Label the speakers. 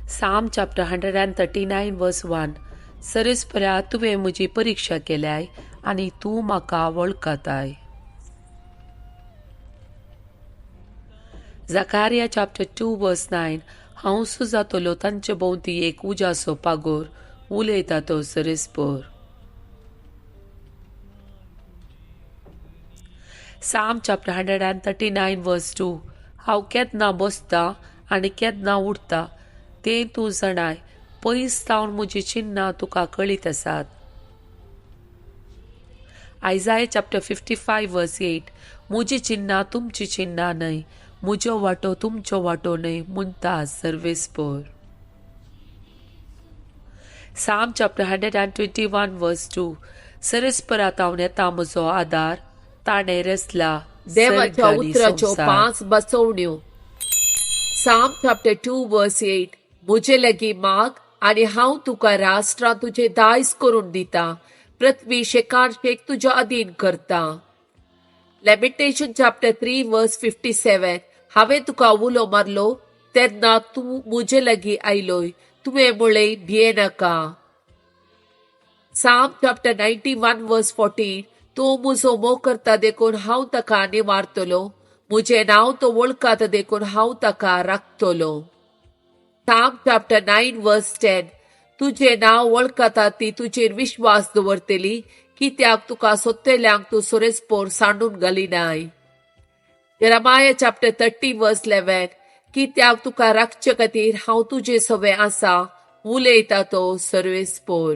Speaker 1: Psalm chapter 139 verse 1. सरेस्परा तुवें म्हजी परिक्षा केल्याय आनी तूं म्हाका वळखताय. Zechariah chapter 2 verse 9. हांव सुजातलो तांचे भोंवती एक उजासो पागोर उलयता तो सरेस्पोर. Psalm chapter 139 verse 2. हांव केन्ना बसता आनी केन्ना उठता तें तूं जाणाय. पयस सावन म्हजी चिन्नां तुका कळीत आसात. Isaiah chapter 55 verse 8. म्हजी चिन्नां तुमची चिन्नां न्हय, म्हज्यो वाटो तुमच्यो वाटो न्हय म्हणटा सर्वेस्पोर. Psalm chapter 121 verse 2. सरेस्परा तावन येता म्हजो आदार, ताणें रचला
Speaker 2: देवाच्या
Speaker 1: सर्ग आनी
Speaker 2: उतराच्यो
Speaker 1: संवसार.
Speaker 2: 5 बसवण्यो. Psalm chapter 2 verse 8. म्हजे लागीं माग आनी हांव तुका राष्ट्रां तुजें दायज करून दिता, पृथ्वी शेकान शेक तुज्या अधीन करता. Lamentation chapter 3 verse 57. हांवें तुका उलो मारलो तेन्ना तूं म्हजे लागीं आयलोय, तुवें म्हळें भियेनाका. Psalm chapter 91 verse 14. तूं म्हजो मोग करता देखून हांव ताका निवारतलो, म्हजें नांव तो वळखता देखून हांव ताका राखतलो. Psalm chapter 9 verse 10. तुजें नांव वळखता ती तुजेर विश्वास दवरतली, कित्याक तुका सोदतल्यांक तूं सोरेस्पोर सांडून घालिनाय. Jeremiah chapter 30 verse 11. कित्याक तुका राखचे खातीर हांव तुजे सवे आसा, उलयता तो सर्वेस्पोर.